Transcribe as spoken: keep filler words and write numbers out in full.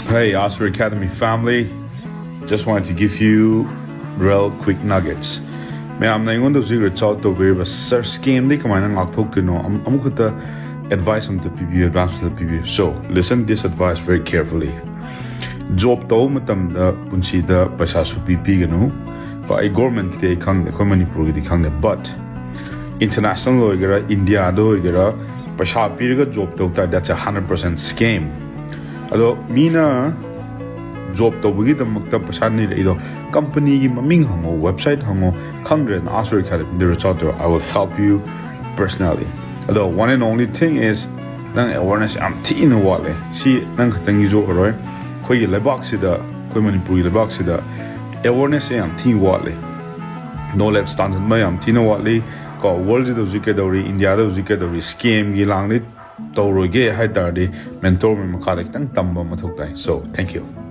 Hey, Asura Academy family, just wanted to give you real quick nuggets. ꯃꯌꯥꯝꯅ ꯑꯩꯉꯣꯟꯗ ꯍꯧꯖꯤꯛ reach out ꯇꯧꯕꯤꯔꯤꯕ, "Sir, scamꯗꯤ ꯀꯃꯥꯏꯅ ꯉꯥꯛꯊꯣꯛꯇꯣꯏꯅꯣ?" ꯑꯃꯨꯛꯈꯛꯇ advice ꯑꯝꯇ ꯄꯤꯕꯤꯌꯨ, advice ꯑꯝꯇ ꯄꯤꯕꯤꯌꯨ꯫ So, listen this advice very carefully. Job ꯇꯧꯕ ꯃꯇꯝꯗ ꯄꯨꯟꯁꯤꯗ ꯄꯩꯁꯥ ꯁꯨꯄꯤ ꯄꯤꯒꯅꯨ꯫ ꯑꯩ ꯒꯣꯔꯃꯦꯟꯒꯤꯗꯤ ꯑꯩ ꯈꯪꯗꯦ, ꯑꯩꯈꯣꯏ ꯃꯅꯤꯄꯨꯔꯒꯤꯗꯤ ꯈꯪꯗꯦ, but international ꯑꯣꯏꯒꯦꯔꯥ, ꯏꯟꯗꯤꯌꯥꯗ ꯑꯣꯏꯒꯦꯔꯥ, ꯄꯩꯁꯥ ꯄꯤꯔꯒ job ꯇꯧ ꯇꯥꯔꯗꯤ, that's a hundred percent scam. ꯑꯗꯣ ꯃꯤꯅ job ꯇꯧꯕꯒꯤꯗꯃꯛꯇ ꯄꯩꯁꯥ ꯅꯤꯔꯛꯏꯗꯣ, companyꯒꯤ ꯃꯃꯤꯡ ꯍꯪꯉꯣ, website ꯍꯪꯉꯣ, ꯈꯪꯗ꯭ꯔꯦꯅ Asura Academyꯗ reach out ꯇꯧꯔꯣ, I will help you personally. ꯑꯗꯣ one and only thing is, ꯅꯪ awareness ꯌꯥꯝ ꯊꯤꯅ ꯋꯥꯠꯂꯦ꯫ ꯁꯤ ꯅꯪ ꯈꯛꯇꯪꯒꯤ ꯌꯣꯛꯑꯔꯣꯏ, ꯑꯩꯈꯣꯏꯒꯤ ꯂꯩꯕꯥꯛꯁꯤꯗ, ꯑꯩꯈꯣꯏ ꯃꯅꯤꯄꯨꯔꯒꯤ ꯂꯩꯕꯥꯛꯁꯤꯗ awareness ꯁꯦ ꯌꯥꯝ ꯊꯤꯅ ꯋꯥꯠꯂꯦ꯫ Knowledge ꯇꯥꯟꯁꯤꯟꯕ ꯌꯥꯝ ꯊꯤꯅ ꯋꯥꯠꯂꯤ꯫ ꯀꯣ, worldꯁꯤꯗ ꯍꯧꯖꯤꯛ ꯀꯩꯗꯧꯔꯤ, ꯏꯟꯗꯤꯌꯥꯗ ꯍꯧꯖꯤꯛ ꯀꯩꯗꯧꯔꯤ, scamꯒꯤ ꯂꯥꯡꯗꯤ ꯇꯧꯔꯣꯏꯒꯦ ꯍꯥꯏ ꯇꯥꯔꯗꯤ, mentor ꯃꯈꯥꯗ ꯈꯤꯇꯪ ꯇꯝꯕ ꯃꯊꯧ ꯇꯥꯏ꯫ So, thank you.